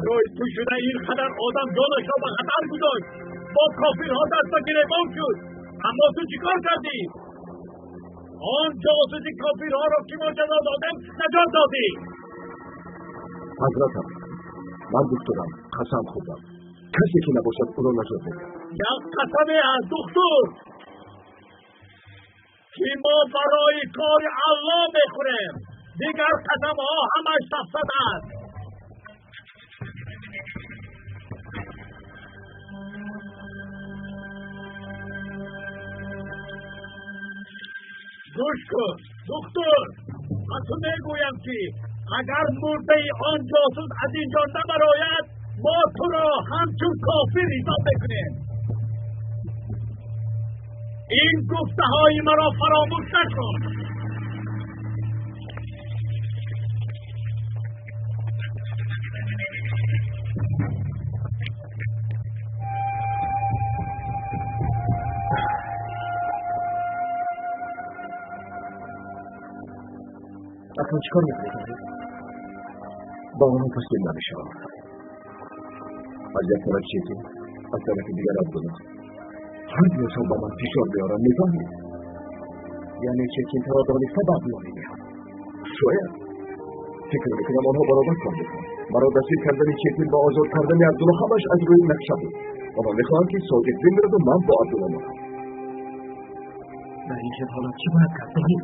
Барои ту шуда ин қадар одам ҷонашро ба хатар гузошт, бо кофирҳо даст ба гиребон шуд. Аммо ту чӣ кор кардӣ? Он ҷосуси кофирҳоро ки мо ҷазо додем наҷот додӣ. Ҳазратам, ман духтурам, қасам хӯрдам. Касе ки набошад ӯро наҷот медиҳам. Як қасаме аст, духтур, ки мо барои кори Аллоҳ мехӯрем. Дигар қасамҳо ҳамаш сафсат аст. Гӯш кун, духтур, ман ту мегӯям ки агар мурдаи он ҷосус аз ин ҷо набарояд, мо туро ҳамчун кофир ҳисоб мекунем. Ин гуфтаҳои маро фаромӯш накун. Акнун чӣ кор мекунед? Ба онҳо таслим намешавам. Аз як тараф Четин, аз тарафи дигар Абдулло. Ҳар дуяшон ба ман фишор меоранд, мефаҳмӣ? Яъне Четин туро дониста ба Абдулло медиҳад? Шояд. Фикр мекунам онҳо баробар кор мекунанд. Маро дастгир кардани Четин ва озод кардани Абдулло ҳамаш аз рӯи нақша буд. Онҳо мехоҳанд ки Содиқ бимираду ман бо Абдулло монам. Дар ин хел ҳолат чӣ бояд кард, Тоҳир?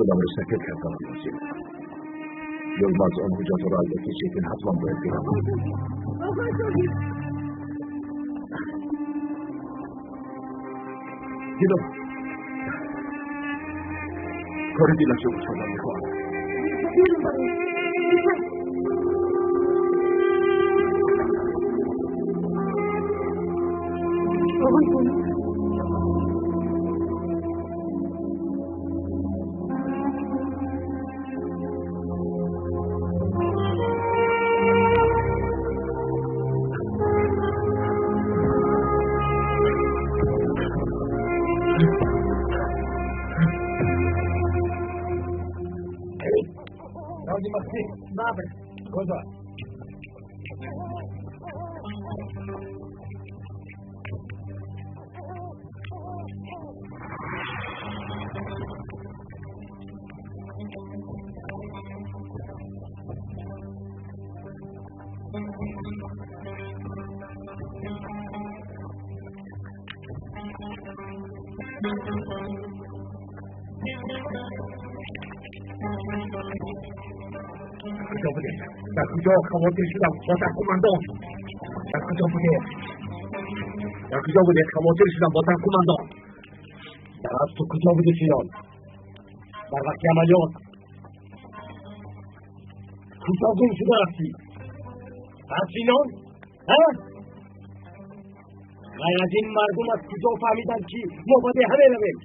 Худамро сафед карданам лозим. Йилмаз он ҳуҷҷатҳоро аз дасти Четин ҳатман бояд гирам. Дило, кори дилашро гӯшодан мехоҳам. Куҷо будед? Дар куҷо хавотир шудам? Ботан кумандон. Дар куҷо будед? Дар куҷо будед? Хавотир шудам, ботан кумандон. Дар аз ту куҷо будӣ, Синон? Дар вақти амалиёт куҷо гум шуда рафтӣ? Ҳа, Синон? Ҳа? Ғайр аз ин мардум аз куҷо фаҳмиданд ки мо ба деҳа меравем?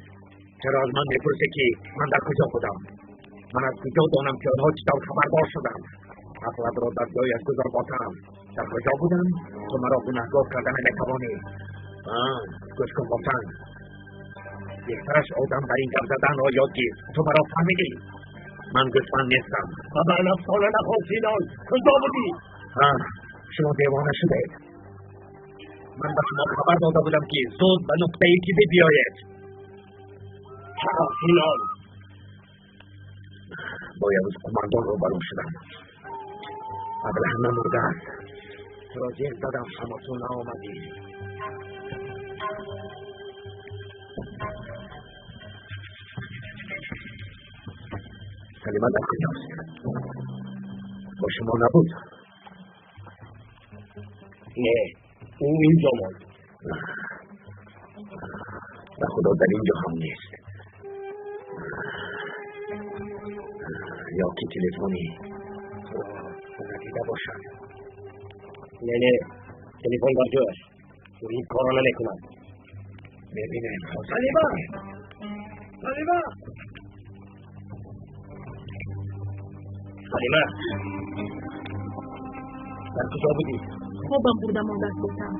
Чаро аз ман мепурсӣ ки ман дар куҷо будам? Ман аз куҷо донам ки онҳо чӣ тавр хабардор шуданд? Ақлатро дар ҷояш гузор, ботан. Дар куҷо будам? Ту маро гунаҳгор карда наметавонӣ. Гӯш кун, ботан. Беҳтараш одам дар ин гап заданро ёд гир. Ту маро фаҳмидӣ? Ман гӯсфанд нестам. Ба ман афсона нахон, Синон. Куҷо будӣ? Шумо девона шудаед. Ман ба шумо хабар дода будам ки зуд ба нуқтаи тиббӣ биёед. Чаро, Синон? Бо Явуз кумандон рӯбарӯ шудам. Аблаҳ намурда аст. Туро ҷеғ задам, аммо ту наомадӣ. Салима дар куҷост? Бо шумо набуд? Не, ӯ инҷо монд. Ба худо дар инҷо ҳам нест. Ё ки телефони туро надида бошад. Не, не, телефон дар ҷояш. Ӯ ин корро намекунад. Мебинем. Салима! Салима! Салима! Дар куҷо будӣ? Хобам бурда мондааст, ботан.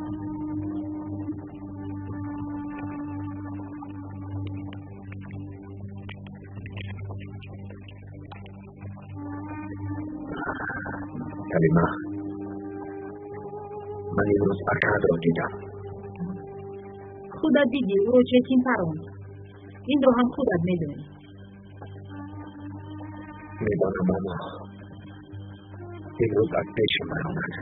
Муаллима, ман имрӯз Акадро дидам. Худат дидӣ, ӯро четин паронд. Инро ҳам худат медонӣ. Медонам, аммо имрӯз аз пешам баромад.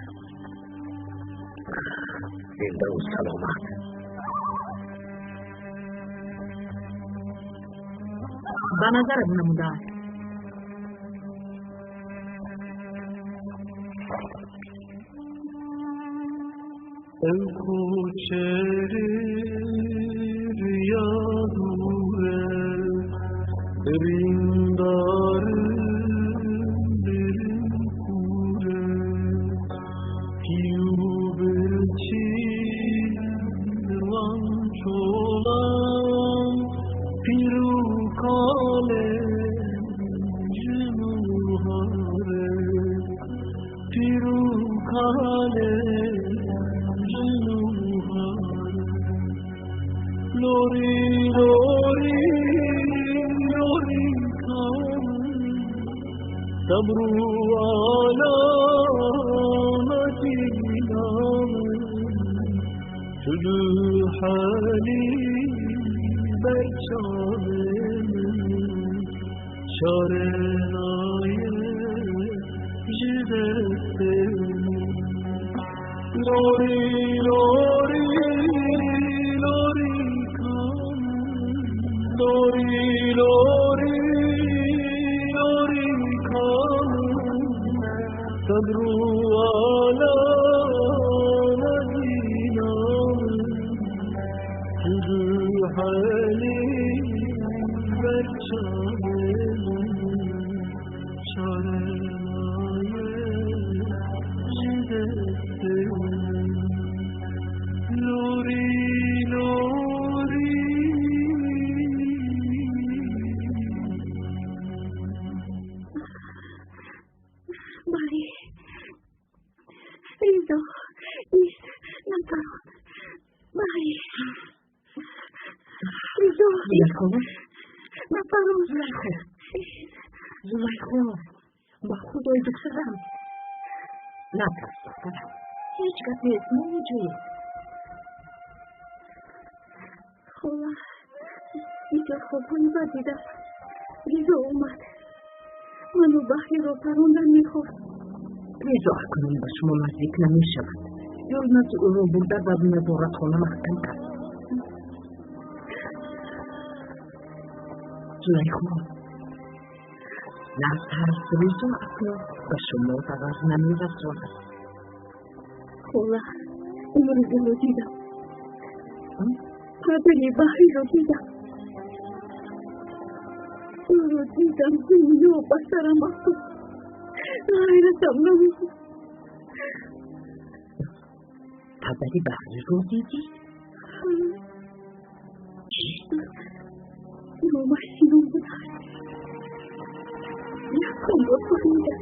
Зиндаву саломат. Ба назарат намудааст. Ev koçeri rüya dure, berindarı berin kure, piyu berçi van çolan, piru kale cünuhare, piru kale. Lori, lori, lori, kam, sabru alamati nam, şudu hali berçamem, çare naye jidestem. Lori, lori, lori. Lori, lori, lori, kam, sadru ala madinam, hudu hali berçamem, çare naye jidestem. Lori, lori. Ризо, нист, напарон. Бале. Ризо, Зулайхо, напарон. Зулайхо, Зулайхо, ба худои духтарам. Натарс, духтарам. Ҳеҷ гап нест, мо меҷӯем. Хола, бисёр хобҳои бад дидам. Ризо омад. Ману Баҳриро парондан мехост. Ризо акнун ба шумо наздик намешавад. Ёлназ ӯро бурда ба назоратхона маҳкам кард. Зулайхо, натарс, Ризо акнун ба шумо зарар намерасонад. Хола, имрӯз ӯро дидам. Падари Баҳриро дидам. Ӯро дидам, дунё ба сарам афтод. Ғайратам намонд. Падари Баҳриро дидӣ? Номаш Синон будааст. Якум бор фаҳмидам.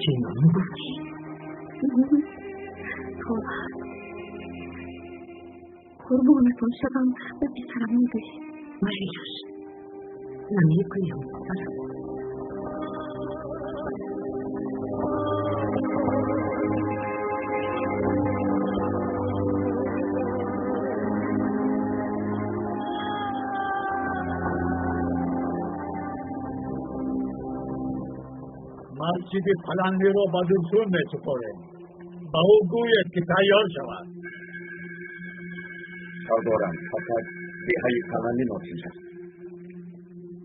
Чӣ ном гуфтӣ? Хола, қурбонатон шавам, ба писарам мегӯед. Марияш, намегӯям, духтарам. Масҷиди Палангиро ба Дурсун месупорем. Ба ӯ гӯед, ки тайёр шавад. Сардорам, фақат деҳаи Паланги нотинҷ аст.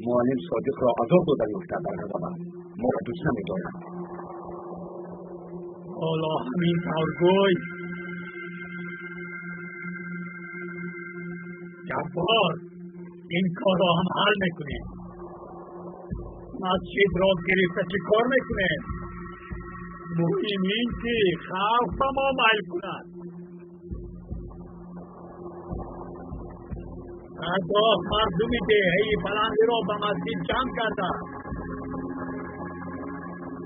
Муаллим Содиқро азоб дода гуфта дар ғазаб аст. Моро дӯст намедорад. Ҳоло ҳамин тавр гӯй. Ҷаббор, ин корро ҳам ҳал мекунем. Масҷидро гирифта чӣ кор мекунем? Муҳим ин ки халқ ба мо майл кунад. Пардох мардуми деҳаи Палангиро ба масҷид ҷамъ карданд.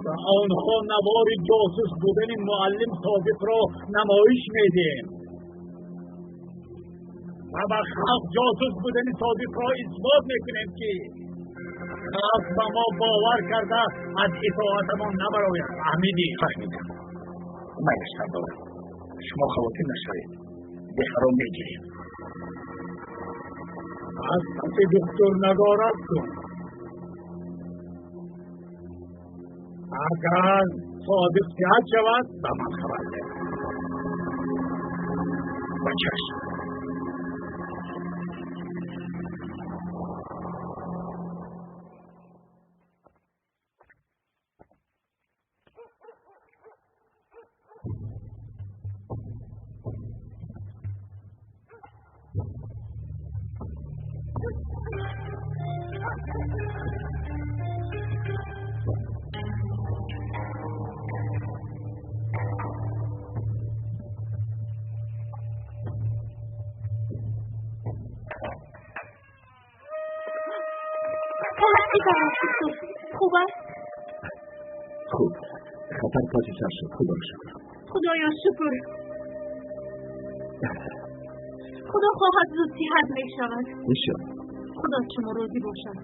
Ба онҳо навори ҷосус будани муаллим Содиқро намоиш медиҳем. Ва ба халқ ҷосус будани Содиқро исбот мекунем, ки халқ ба мо бовар карда аз итоатамон набарояд. Фаҳмидӣ? Фаҳмидам. Майлаш сардор, шумо хавотир нашавед, деҳаро мегирем. Аз паси духтур назорат кун. Агар Содиқ сиҳат шавад, ба ман хабар деҳ. Ба чашм. خوب است؟ خوب. خطر پاسی سر شد. خدا را شکر. خدایا شکر. خدا خواهد زود صحت می شود. انشاءالله. خدا شما راضی باشد.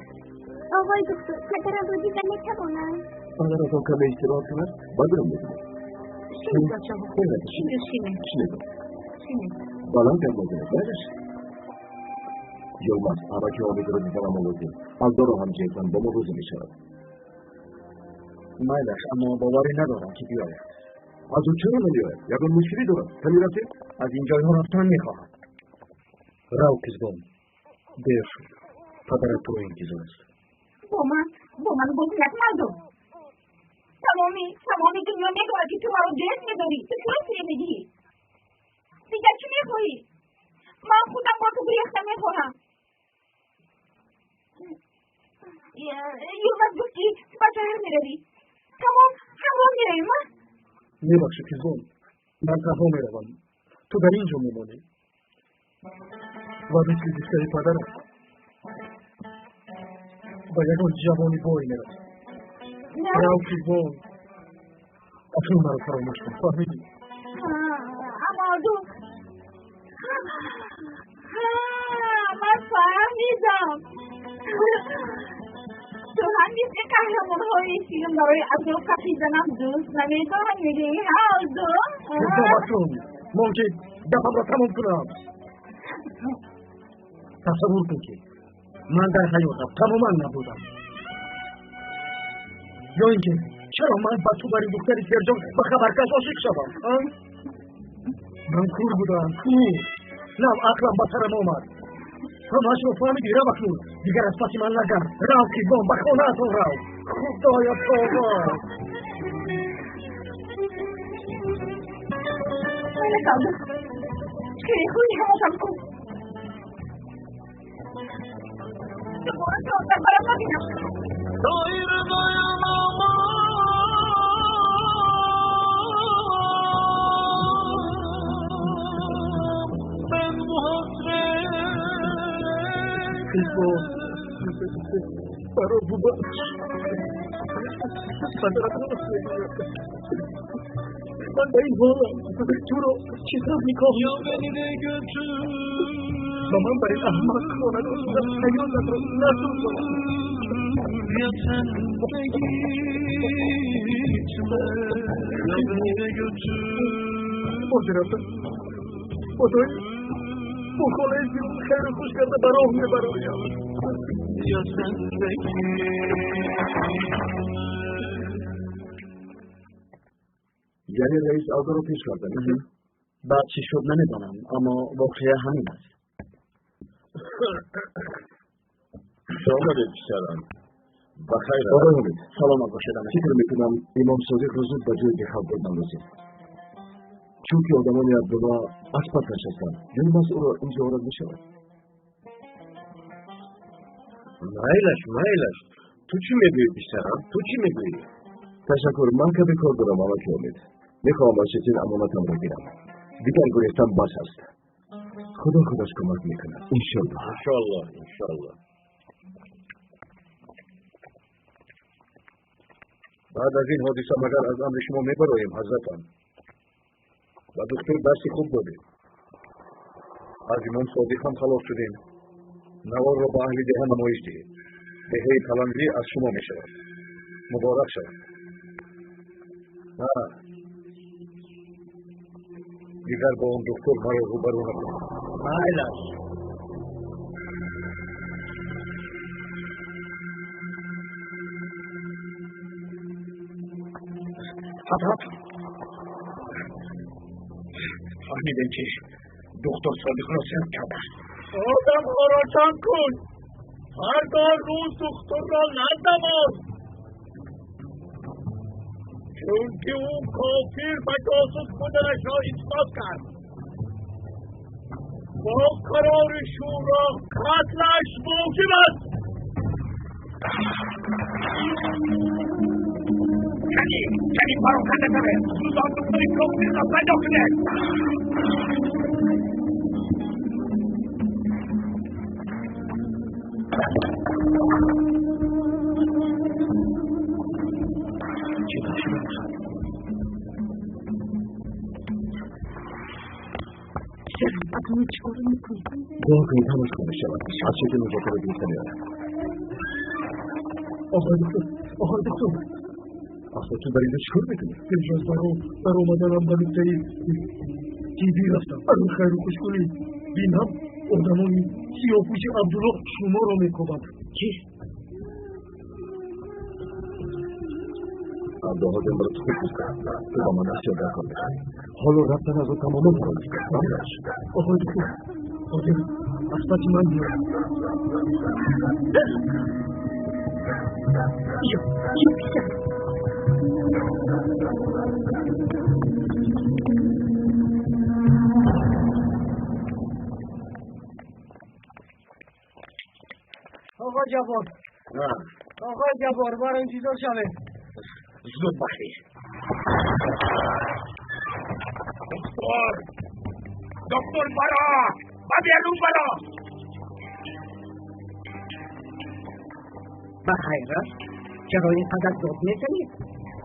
آقای دکتر، پدرم را دیدن میتوانم؟ پدرتان کمی استراحت کند، بعد را میبینم. شینید بچه ها. شینید شینید. شینید. شینید. بالند هم بزنید. بعدش Йылмаз, амаки Омидро диданам лозим. Алдоро ҳам ҷеҳтан бо мо розӣ мешавад. Майлаш, аммо боварӣ надорам, ки биёяд. Аз ӯ чаро намеояд? Ягон мушкилӣ дорад? Ками рафтем? Аз ин ҷойҳо рафтан мехоҳад. Рав, Кизбон, дер шуд. Падарат туро интизор аст. Бо ман бозӣ накун, Тамоми дунё медонад, ки ту маро дӯст медорӣ. Ту чаро фиреб медиҳӣ? Дигар чӣ мехоҳӣ? Ман худам бо ту гурехта мехоҳам. Йылмаз гуфт, ки ту ба шаҳр меравӣ. Тамом, ҳамроҳ меравем, а? Мебахши, Кизбон, ман танҳо меравам. Ту дар ин ҷо мемонӣ ва мисли гуфтаи падарат ба ягон ҷавони бой мерасӣ. Рав, Кизбон, акнун маро фаромӯш кун, фаҳмидӣ? Аммо Алду, ман фаҳмидам. Ту ҳам мисли қаҳрамонҳои филм барои азоб кашиданам дӯст намедорӣ, ҳа, Алду? Акнун мон ки гапамро тамом кунам. Тасаввур кун, ки ман дар ҳаётам тамоман набудам. Ё ин ки чаро ман ба ту бари духтари Сержон ба хабаркаш ошиқ шавам? Ман кур будам, кур. Нав ақлам ба сарам омад. Ҳамаашро фаҳмидӣ? Рав акнун, дигар аз паси ман нагард. Рав, Кизбон, ба хонаатон рав. Худоё, тавба! Майлаш, Алду, чӣ мехоҳӣ, ҳамошам кун. Дубора туро дар барам набинам. Dair dayanamam. Ben bu hasret. Кизбон, маро бубахш. Падарат рост мегӯяд. Ман ба ин ҳолам туро чӣ тавр никоҳ Ya beni de götür. Ба ман бар ин аҳмақ хонадон шуда ҳаётатро насӯзон. Ya sen de gitme. Ya beni de götür. Ҳозир Худой бо холаи зиёд хайру хуш карда ба роҳ мебароям. Ya sen de gitme. Яъне раис Алдоро пеш карда? Баъд чӣ шуд, намедонам, аммо воқеа ҳамин аст. Омадед, писарам. Ба хайр. Оқои Ҳомид, саломат бошед. Фикр мекунам, имом Содиқро зуд ба ҷои деҳа бурдан лозим, чунки одамони Абдулла аз пасаш ҳастанд. Йылмаз ӯро инҷо орад мешавад. Майлаш, майлаш. Ту чӣ мегӯӣ, писарам? Ту чӣ мегӯӣ? Ташаккур, ман каме кор дорам, амаки Омид. Мехоҳам аз Четин амонатамро гирам. Дигар гурехтан бас аст. Худо худаш кӯмак мекунад, иншоллоҳ. Иншоллоҳ, иншоллоҳ. Баъд аз ин ҳодиса магар аз амри шумо мебароем, ҳазратам? Ба духтур дарси хуб додед. Аз имом Содиқ ҳам халос шудем. Наворро ба аҳли деҳа намоиш диҳед. Деҳаи Палангӣ аз шумо мешавад. Муборак шавад. Дигар бо он духтур маро рӯбарӯ накун. Майлаш. Ҳазрат, фаҳмидем ки духтур Содиқро сер кардааст. Одамҳоро ҷамъ кун. Фардо рӯз духтурро наздамон, чунки ӯ кофир ва ҷосус буданашро исбот кард. Бо қарори шӯро қатлаш воҷиб аст. Кани, кани пароканда шавед. Зуд он духтури кофирро пайдо кунед. Чӣ шуда бошад? Акнун чӣ кор мекунӣ? Дуо кунед ҳамаш хуб мешавад. Аз шекли музокара гирифта меояд. Оғои духтур, оғои духтур. Ахо, ту дар инҷо чӣ кор мекунӣ? Пеш аз баромаданам ба нуқтаи тиббӣ рафтам. Барои хайру хушкунӣ бинам одамони сиёҳпӯши Абдулло шуморо мекобанд. Чӣ? Абдулҳозир маро ту хуб гуфтам. Ту ба ман асёр дар кор мекунӣ. Ҳоло рафтан аз ӯ тамоман фаромӯш кард. Фаҳмидаш? Оғои духтур, ҳозир аз паси ман биёед. Ё, ё, писар. Оғои Ҷаббор, оғои Ҷаббор, маро интизор шавед. Зуд бахир. Доктор, доктор, баро, ба берун баро. Ба хайр аст? Чаро ин қадар дод мезанед?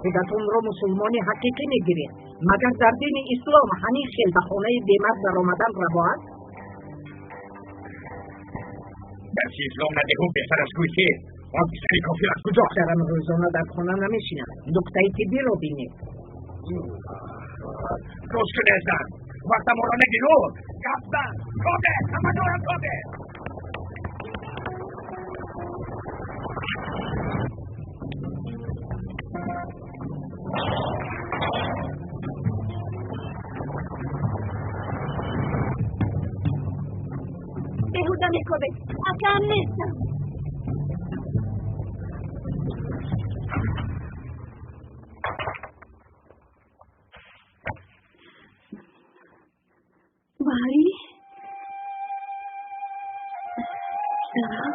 Худатонро мусулмони ҳақиқӣ мегиред. Магар дар дини ислом ҳамин хел ба хонаи бемар даромадан раво аст? Дарси ислом надиҳу, беҳтар аст гӯй ки он писари кофир аз куҷост? Писарам рӯзона дар хона намешинад. Нуқтаи тиббиро бинед. Гӯш кунед, зан. Вақтамонро нагиру. Гап зан. Коде, ҳама дорам коде. Беҳуда мекобед. Аслан нестам. Баҳрӣ? Писарам?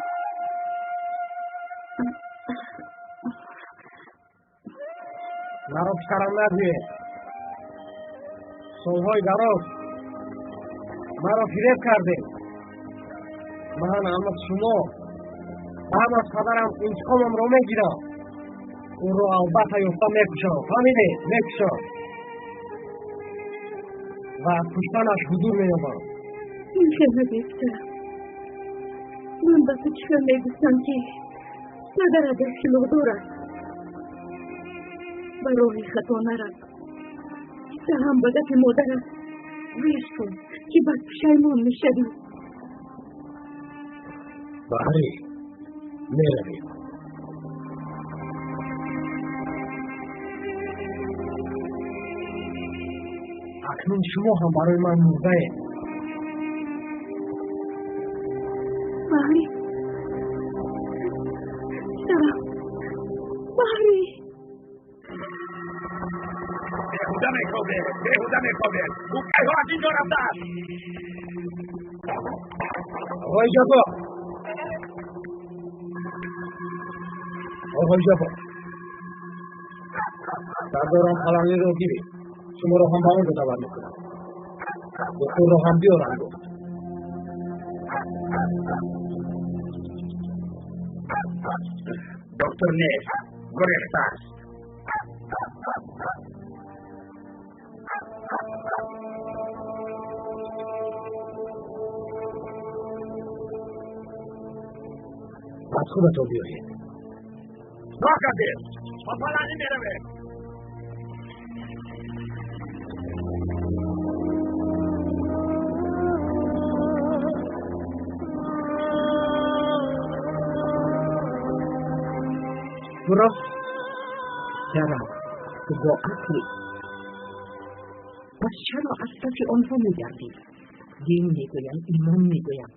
Маро писарам нагӯед. Солҳои дароз маро фиреб кардед. Ман ҳам аз шумо, ҳам аз падарам интиқомамро мегирам. Ӯро албатта ёфта мекушам. Фаҳмидед? Мекушам ва аз куштанаш ҳузур меёбам. Ин хел нагӯй, писарам. Ман ба ту чӣ хел мегуфтам, ки падарат як силоҳдор аст. Ба роҳи хато нарав. Писарам, ба гапи модарат гӯш кун, ки баъд пушаймон мешавӣ. Баҳрӣ, меравем. Акнун шумо ҳам барои ман мурдаед. Баҳрӣ, писарам, Баҳрӣ. Беҳуда мекобед, беҳуда мекобед. Ӯ кайҳо аз инҷо рафтааст. Оғои Ҷаббор, оғои Ҷаббор, сардорам Палангиро гирифт. Шуморо ҳам ба он ҷо даъват мекунам. Духтурро ҳам биёрам гуфт. Доктор нест, гурехтааст. Аз худатон биёред. Нокардем, ба паланӣ меравем. Бро, чаро ту бо ақлӣ? Пас чаро аз паси онҳо мегардӣ? Дин мегӯям, имон мегӯям,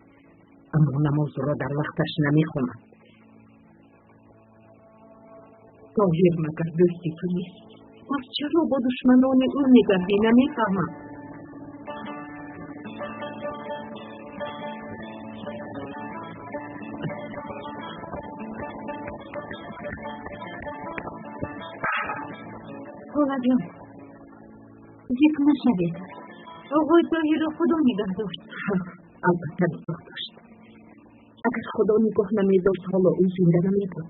аммо намозро дар вақташ намехонам. Тоҳир магар дӯсти ту нест? Пас чаро бо душманони ӯ мегардӣ? Намефаҳмам. Холаҷон, зиқ нашавед. Оғои Тоҳирро Худо нигаҳ дошт. Албатта нигоҳ дошт. Агар Худо нигоҳ намедошт, ҳоло ӯ зинда намебуд.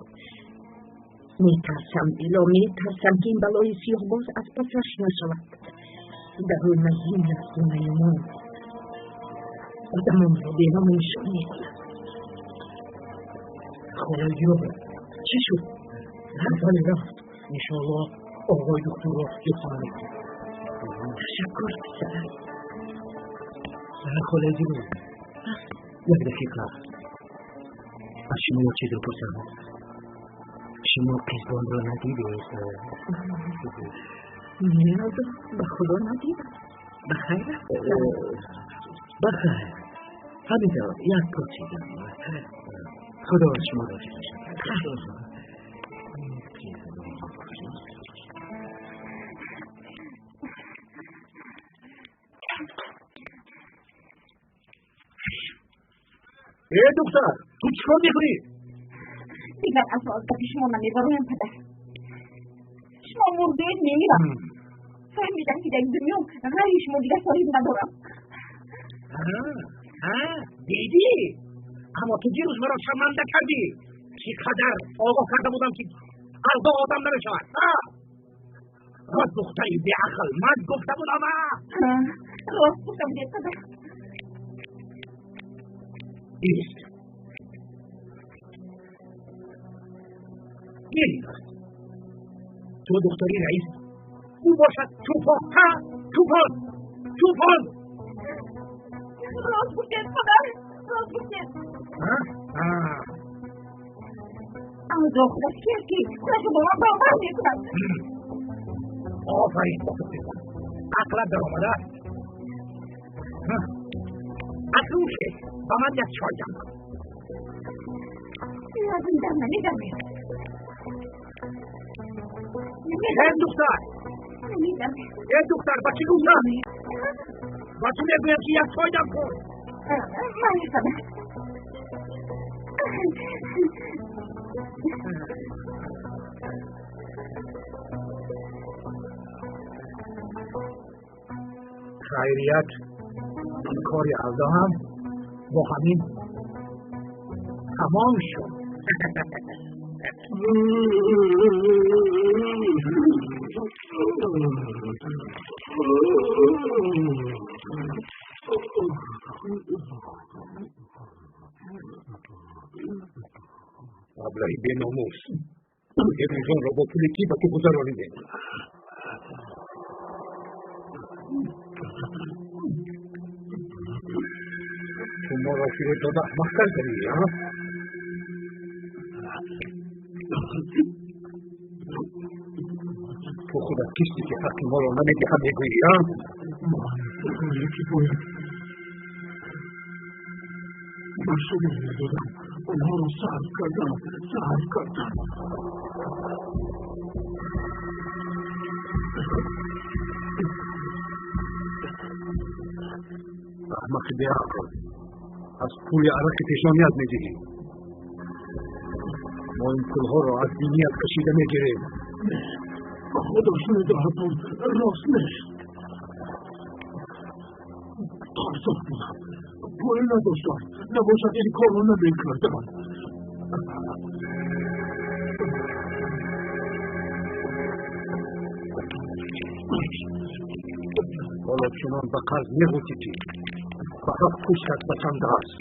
Метарсам, Дило, метарсам, ки ин балои сиёҳ боз аз пасаш нашавад. Дар ӯ на дин асту на имон. Одамонро беному нишон мекунад. Холаи Дило, чӣ шуд? Бале, рафт. Иншоаллоҳ оғои духтурро ёфтан мекунад. Ташаккур, писарам. Холаи Дило, як дақиқа. Аз шумо як чизро пурсам. Шумо Қизбонро надидед? Не, ба Худо надидам. Ба хайр аст? Ба хайр. Ҳамин тавр, як пурсидам. Худо аз шумо розӣ бошад. Э, духтар, ту чӣ кор мекунӣ? Дигар асло аз гапи шумо намебароям, падар. Шумо мурдед, мемирам. Фаҳмидам, ки дар дунё ғайри шумо дигар соҳиб надорам. Дидӣ? Аммо ту дирӯз маро шарманда кардӣ. Чӣ қадар огоҳ карда будам, ки алдо одам намешавад. Ва духтари беақл, ман гуфта будам. Рост гуфта будед, падар. Ист. Ин аст. Ту духтари раис, ӯ бошад чӯпон. Ҳа, чӯпон, чӯпон. Рост гуфтед, падар, рост гуфтед. Алдо худаш кист, ки худашро бо ман баробар мекунад? Офарин ба ту, писар. Ақлат даромадааст. Акнун хез, ба ман як чой дам кун. Аз ин дар намедамем. Э, духтар! Э, духтар, ба чӣ гуфтам? Ба ту мегӯям, ки як чой дам кун. Майли, падар. Хайрият, кори алдо ҳам бо ҳамин тамом шуд. Аблаҳи беномус, рӯзонро бо пули кӣ ба ту гузаронидем? Ту моро фиреб дода аҳмақ кардӣ, а? Ту худат кистӣ, ки ҳаққи моро намедиҳам мегӯӣ, а? Ман ки бояд ба шумо медодам, онҳоро сарф кардам, сарф кардам. Аҳмақи беақл, аз пули арақи пешоният медиҳӣ. Мо ин пулҳоро аз биният кашида мегирем. Ба Худо шунидаатон рост нест. Қарздор будам, пул надоштам, набошад ин корро намекардам. Ҳоло чунон ба қарз меғӯтӣ, ки ба ҳафт пуштат ба чанд аст.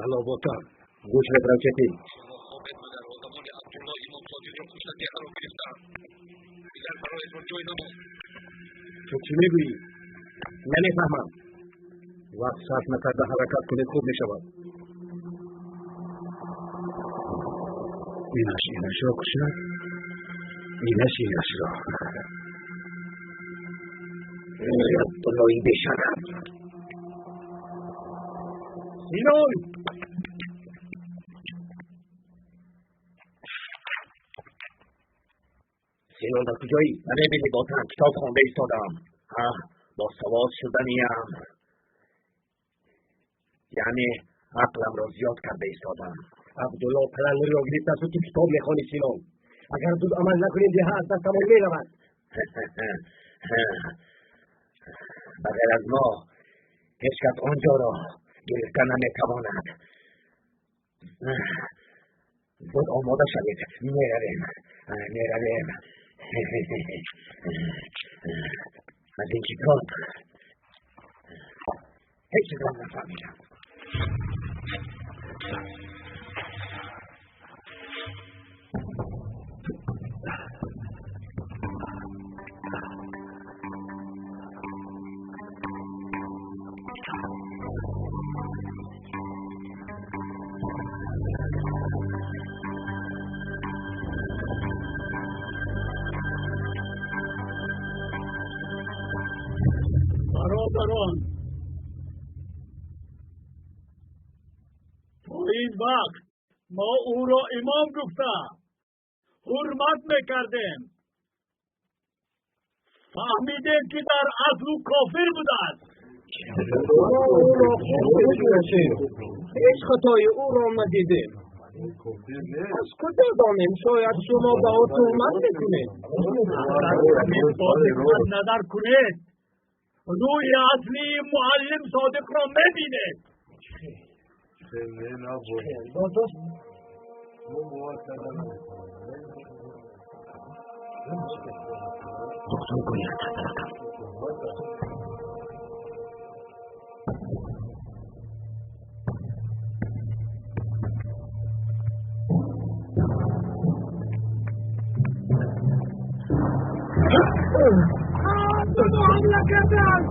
Алло, ботан. Гӯш медорам, Четин. Шумо хобед магар одамони Абдулло Имом Содиқро кушта деҳаро гирифтаанд. Дигар бароятон ҷой намонд. Ту чӣ мегӯӣ? Намефаҳмам. Вақт сарф накарда ҳаракат кунед, хуб мешавад. Инаш инашро кушад, инаш инашро. Абдуллои бешараф. Синон! Синон дар куҷоӣ? Намебинӣ, ботан, китоб хонда истодам. Бо савод шуданиям. Яъне ақламро зиёд карда истодам. Абдулло палангро гирифтасту ту китоб мехонӣ, Синон. Агар зуд амал накунем, деҳа аз дастамон меравад. Ба ғайр аз мо ҳеҷ кас он ҷоро гирифта наметавонад. Зуд омода шавед, меравем, меравем. Аз ин китоб ҳеҷ чизро нафаҳмидам. Бародарон, то ин вақт мо ӯро имом гуфта ҳурмат мекардем. Фаҳмидем, ки дар асл ӯ кофир будааст. Ҳеҷ хатои ӯро надидем. Аз куҷо донем, шояд шумо ба ӯ туҳмат мекунед. Агар назар кунед, рӯи аслии муаллим Содиқро мебинед. Доктор гӯяд, ракам. ҳамла карданд.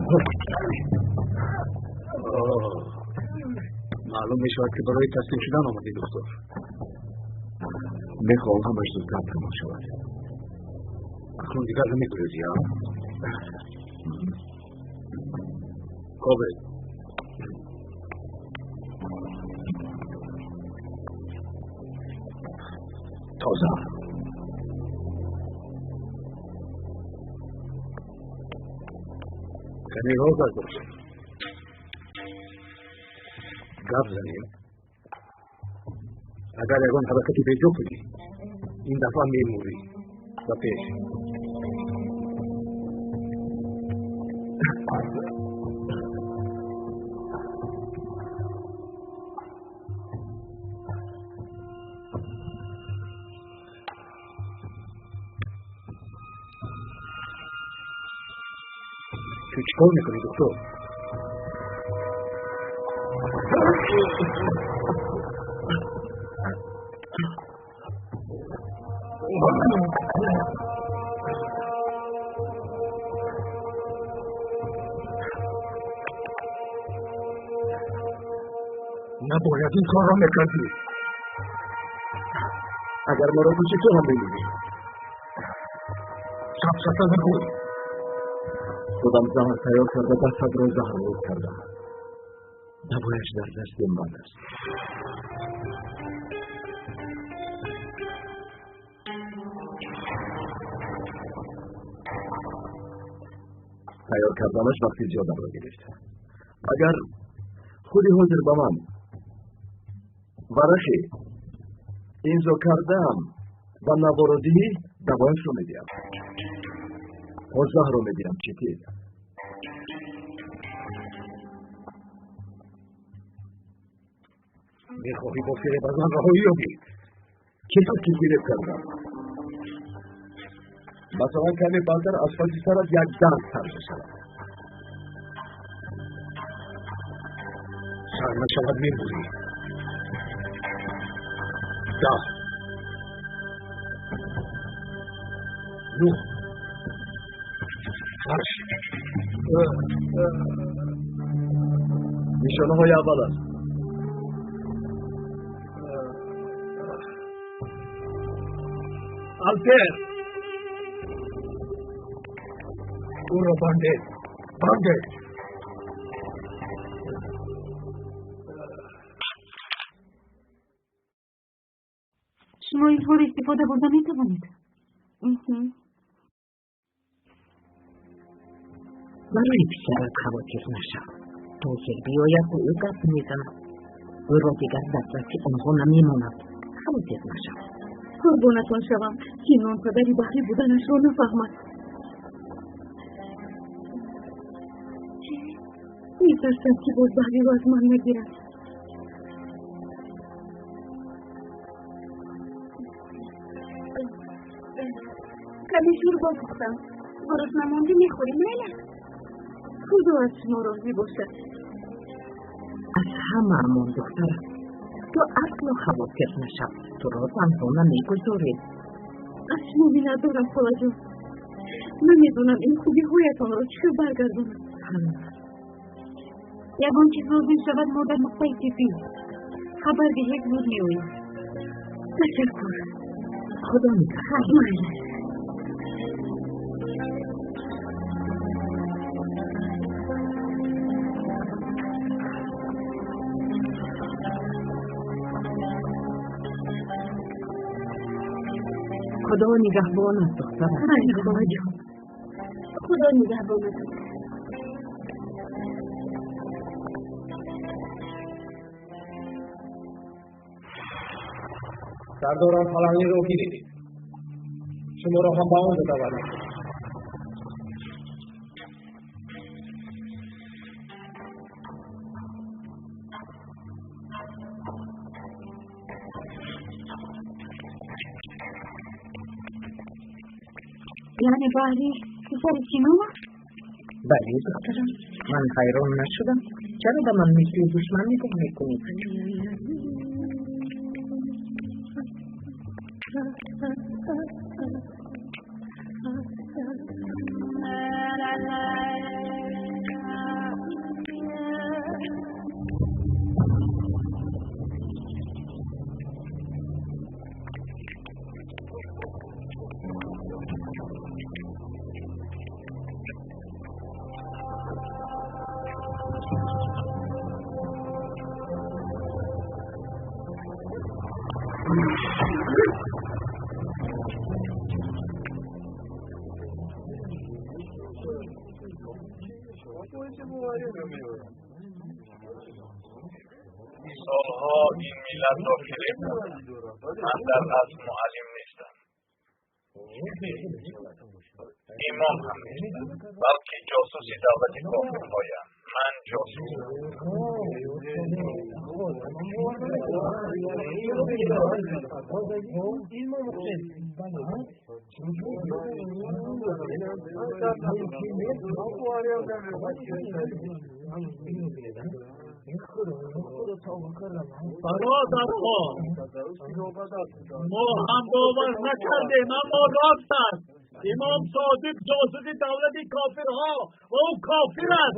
Маълум мешавад, ки барои таслим шудан омадӣ, доктор. Мехоҳам ҳамаш зудтар тамом шавад. Акнун дигар намегӯрезӣ, а? Кобе. Тоза. Кане роз бошад. Гап занем. Агар ягон ҳаракати беҷо кунӣ, ин дафъа мемурӣ. Ба пеш. Ту чӣ кор мекунӣ, доктор? Набояд ин корро мекардӣ. Агар маро кушӣ, ту ҳам мемирӣ. Сафсата нагӯй. Худам заҳр тайёр карда, дастатро заҳролуд кардам. Давояш дар дасти ман аст. Тайёр карданаш вақти зиёдамро гирифт. Агар худи ҳозир ба ман варақе имзо кардаам ва наворо диҳӣ, давояшро медиҳам. То заҳрро медиҳам, читил. Мехоҳӣ бо фиреб аз ман раҳоӣ ёбӣ? Чӣ ҳаст ки фиреб кардам? Масалан, каме баъдтар аз паси сарат як дард сар мешавад. Сар нашавад, мемурӣ. 10, 9, 8. Нишонаҳои аввал аст. Алпер! Ӯро бандед! Бандед! Шумо инҳоро истифода бурда метавонед? Барои писарат хавотир нашав. Тоҳир биёяд, бо ӯ гап мезанад. Ӯро дигар дар дасти онҳо намемонад. Хавотир нашав. Қурбонатон шавам, ки нонпадари баҳрӣ буданашро нафаҳмад. Метарсам, ки боз баҳриро аз ман нагирад. Каме шӯрбо пухтам. Гурусна мондӣ, мехӯрӣ, майла? Худо аз шумо розӣ бошад. Аз ҳамаамон, духтарам. Ту асло хавотир нашав. Туро танҳо намегузорем. Аз шумо миннатдорам, холаҷон. Намедонам ин хубиҳоятонро чӣ хел баргардонам. Ягон чиз лозим шавад, мо дар нуқтаи тиббӣ. Хабар диҳед, зуд меоем. Ташаккур. Худо нигаҳбон. Майла. Худо нигаҳбонат, духтарам. Майла, холаҷон. Худо нигаҳбонатон. Сардорам фаланиро гирифт. Шуморо ҳам ба он даъват мекунам. Яъне баҳри писари Синон аст? Бале, духтарам. Ман ҳайрон нашудам. Чаро ба ман мисли душман нигоҳ мекунӣ? Солҳо ин миллатро фиреб додам. Ман дар асл муаллим нестам, имом ҳам нестам, балки ҷосуси давлати кофирҳоям. Ман ҷосусам. Бародарҳо, мо ҳам бовар накардем, аммо рост аст. Имом Содиқ ҷосуси давлати кофирҳо ва ӯ кофир аст.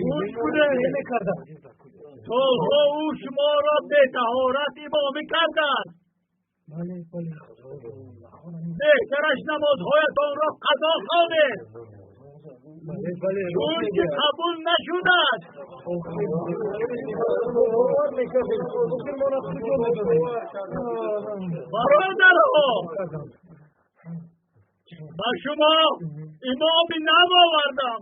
Гӯш кунед, солҳо ӯ шуморо бетаҳорат имомӣ кардааст. Беҳтараш намозҳоятонро қазо хонед, чунки қабул нашудааст. Бародарҳо, ба шумо имоми нав овардам.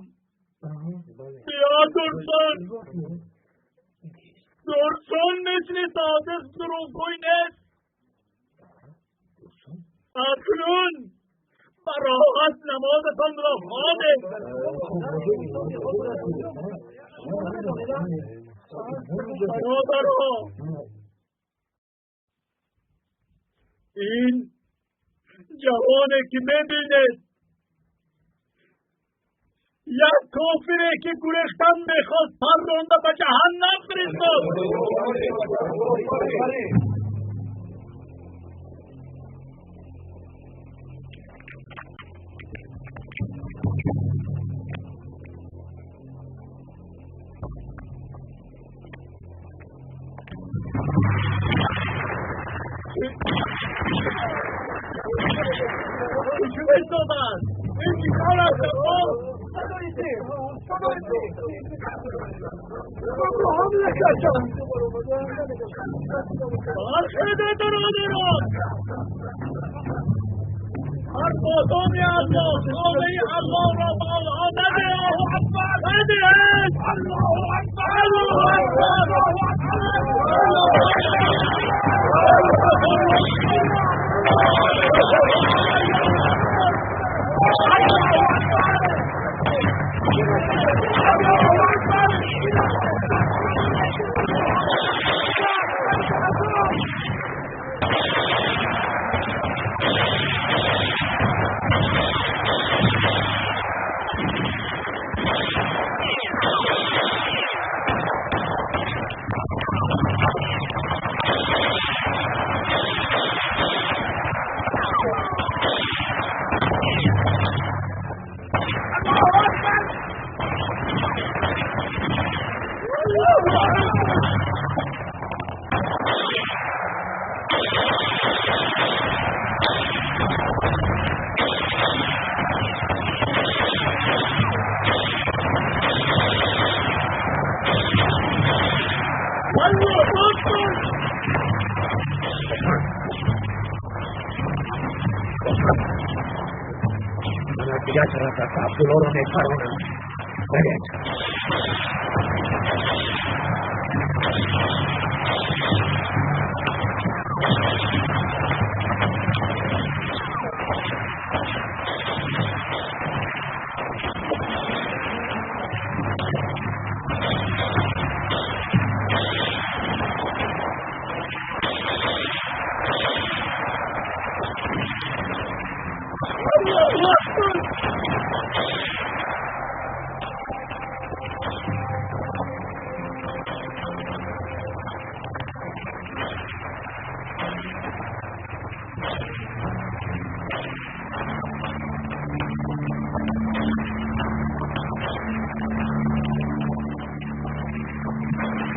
Биё Дурсун. Дурсун мисли Содиқ дурӯғгӯй нест. Акнун ба роҳат намозатонро хонед. Бародарҳо, ин ҷавоне ки мебинед, як кофире ки гурехтан мехост парронда ба ҷаҳаннам фиристод. Истодааст? Ин чӣ кор аст? Бархеде, бародарон! Ҳар модоми Аллоҳ хонаи Аллоҳро ба онҳо надиҳад, надиҳад! Аллоҳу Акбар! Аллоҳу Акбар! Ман аз дигар тараф рафта Абдуллоро мепаронам. Баред.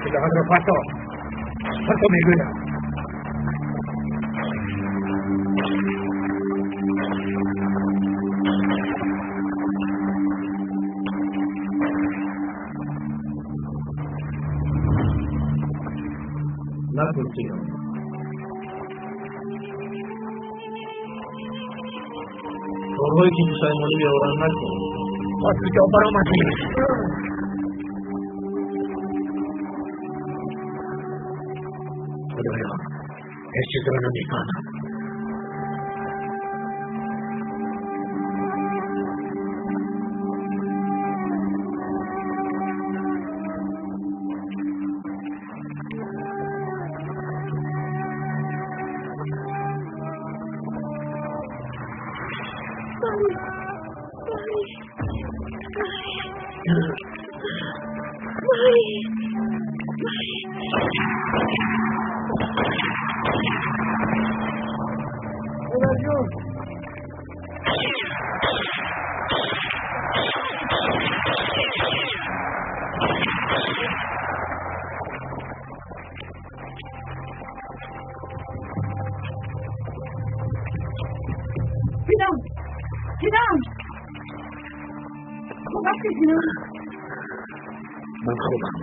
Силоҳатро парто, парто мегӯям. Напурсидам. Корҳое ки пушаймонӣ меоранд накун. Аз куҷо баромадӣ? Худоё, ҳеҷ чизро намефаҳмам. من خوبم،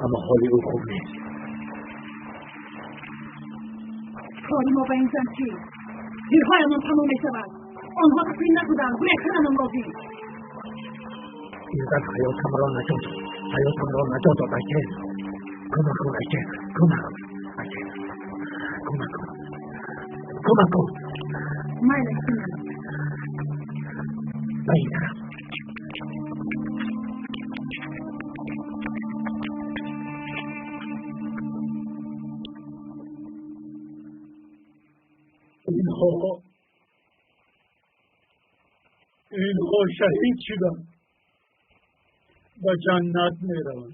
اما حال او خوب نیست. کاری ما با این زن چیست؟ تیرهایمان تمام میشود. آنها تسلیم نشدند، گریختنمان لازم. این زن حیاتم را نجات داد. حیاتم را نجات داد. ایتن کمک کن، ایتن کمک کن، ایتن کمک کن، کمک کن. میل سینم. به این طرف. اینها شهید شدند، به جنت میروند.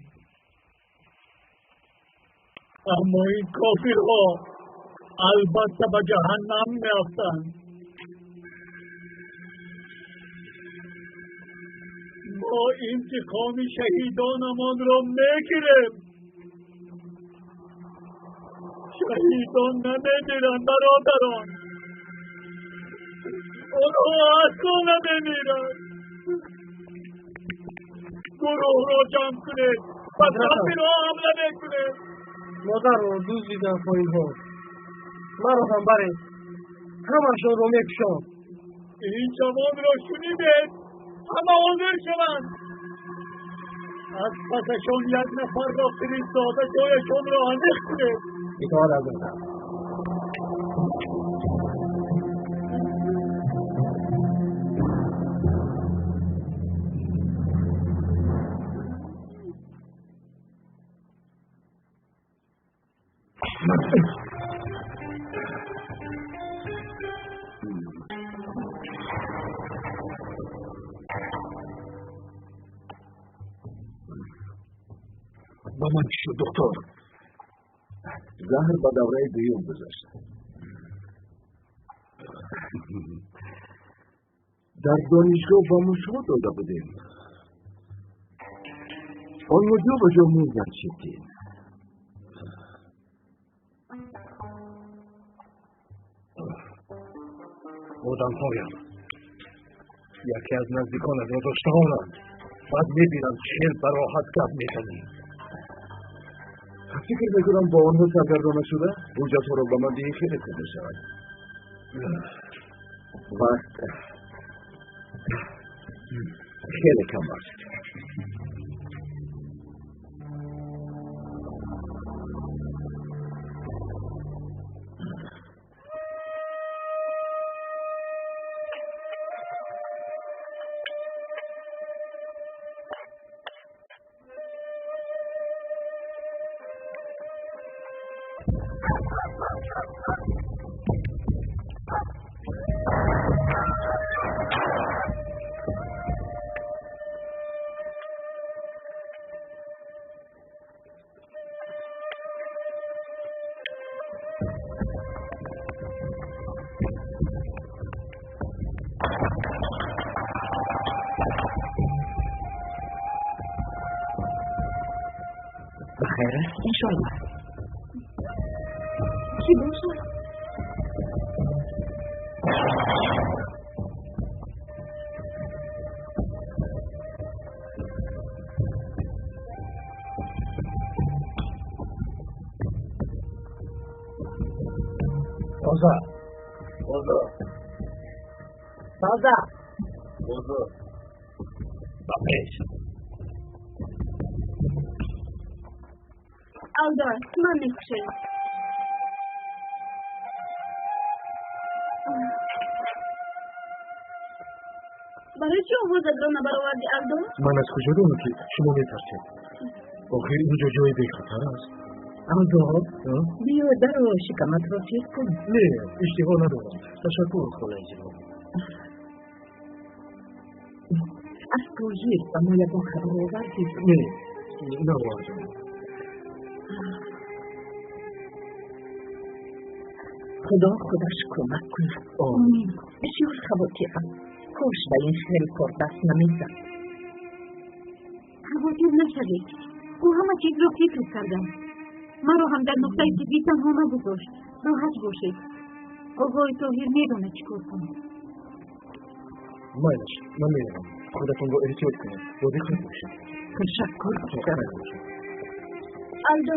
اما این کافرها البته به جهنم میافتند. ما انتقام شهیدانمان را میگیریم. شهیدان نمیمیرند برادران، آنها اصلا نمیمیرند. گروه را جمع کنید و کافرها حمله میکنید. مادر را دزدیدند خائنها، مرا هم برید، همشان را میکشم. این جوان را شنیدید؟ همه حاضر شوند. از پسشان یک نفر را فرستاده جایشان را عمیق کنید. اطاعت از آنها. با من چی شد دکتر؟ زهر به دوره دوم گذشت. در دانشگاه با موشها داده بودیم. آنها جا به جا میزد چیتین. آدمهایم یکی از نزدیکانت را داشته آنند. بعد میبینم چه براحت گپ میزنی. فکر میکنم با آنها سرگردانه شده حجتها را به من دیگه خیلی خوب میشود. وقت خیلی کم است. بخیر است انشالله. چی باشد؟ تازه تازه تازه. Бузург ба пеш. Алдо, ман мекушоям. Барои чӣ овозатро набаровардӣ, Алдо? Ман аз куҷо донам, ки шумо метарсед? Охир инҷо ҷои бехатар аст. Алдо, биё даро шикаматро сер кун. Не, иштиҳо надорам. Ташаккур, холаи зебо. Аз Тоҳир ба мо ягон хабар овардӣ? Не, наовардам. Худо худаш кӯмак кунад. Омин. Бисёр хавотирам. Кош ба ин хел кор даст намезад. Хавотир нашавед. Ӯ ҳама чизро фикр кардам. Маро ҳам дар нуқтаи тиббӣ танҳо нагузошт. Роҳат бошед. Оғои Тоҳир медонад чӣ кор кунад. Майлаш, ман меравам. Худатонро эҳтиёт кунед. Бо диққат бошед. Ташаккур, писарам. Алдо.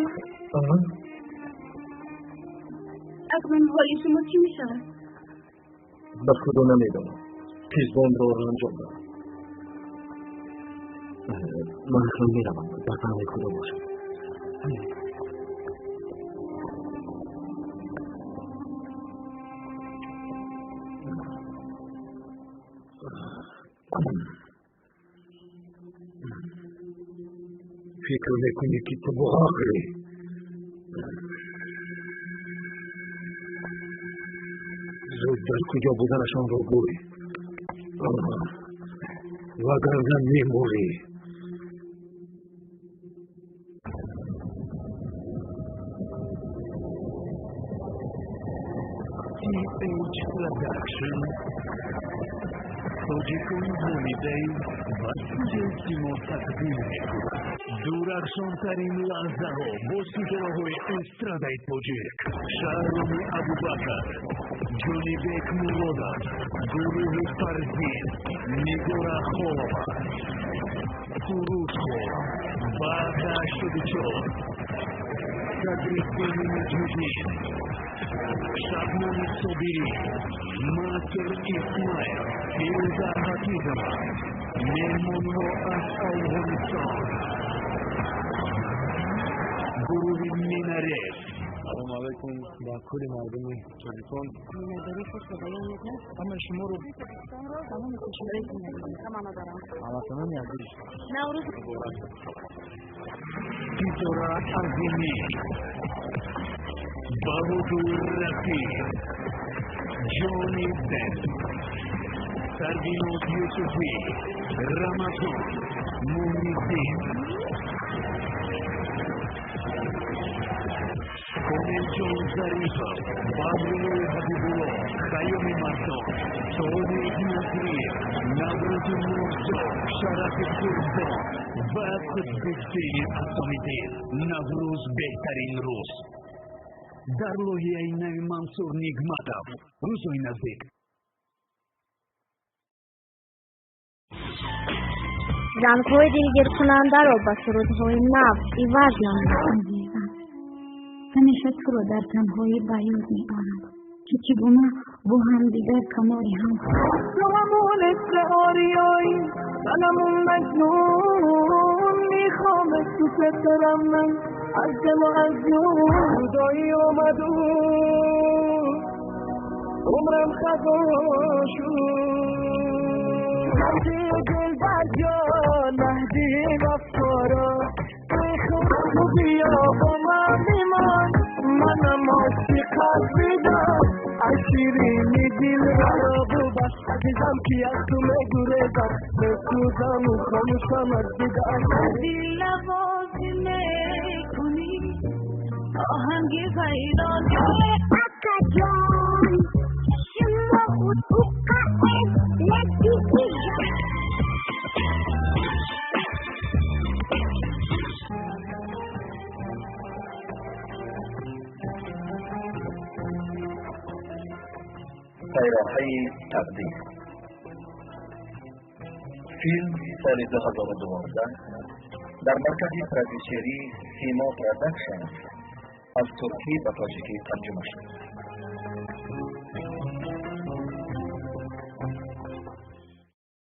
Акнун ҳоли шумо чӣ мешавад? Ба худо намедонам. Қизбонро ранҷондам. Ман акнун меравам. Дар паноҳи худо бошед. Фикр мекунӣ, ки ту буғоқӣ? Зуд дар куҷо буданашонро гӯй, вагарна мемурӣ. TH Production, Тоҷикон Ҳолидей ва студияи Симо тақдим мекунад. Дурахшонтарин лаҳзаҳо бо ситораҳои эстрадаи тоҷик: Шаҳроми Абубакр, Ҷонибек Муродов, гурӯҳи Фарзин, Нигора Холова, Сурудхо, Баъда 84, Садриддини Наҷмиддин, Шабноми Собирӣ, Мастер Исмаил, Фирӯза Ҳафизова, меҳмонҳо аз Афғонистон, гурӯҳи Минарет. Салому алайкум ба кулли мардуми тоҷикон. Миннатдории худро баён мекунам. Ҳамаи шуморо Тоҷикистонро тамоми хушҳолии зиндагӣ дорам. Ҳамватанони азиз, Наврӯз муборак. Ситора Азимӣ, Баҳодур Рафиқ, Ҷони Бен, Сарвиноз Юсуфӣ, Рамазон Муҳриддин, Комилҷон Зарипов, Баҳруллои Ҳабибулло, Хайёми Мардон, Солеҳ Назриев, Наврӯзи Мурзо, Шарафи Қурбон ва Қутбиддини Асомиддин. Наврӯз беҳтарин рӯз. Дар лоиҳаи нави Мансур Нигматов. Рӯзҳои наздик. Зангҳои дилгиркунандаро ба сурудҳои нав иваз намуд. Азизам, ҳамеша туро дар танҳоӣ ба ёд меорам, ки чӣ гуна бо ҳамдигар канори ҳам. تو همون آریایی، منم اون مجنون، میخوام دوست دارم من از دل و از جون. جدایی اومد و عمرم خزان شد. مهدی دل بر جان، مهدی افکارا، تو بیا با من ایمان، منم عاشقت بیدار، از شیرینی دل را ببخش عزیزم که از تو میگریزم، بسوزم و خاموشم از دیدن. دل نوازی میکنی آهنگ حیران. Ака ҷон, шумо лабби. Сайроҳаи тақдир. Филм соли 2012 дар маркази продюсерии Симо Продакшн аз туркӣ ба тоҷикӣ тарҷума шуд.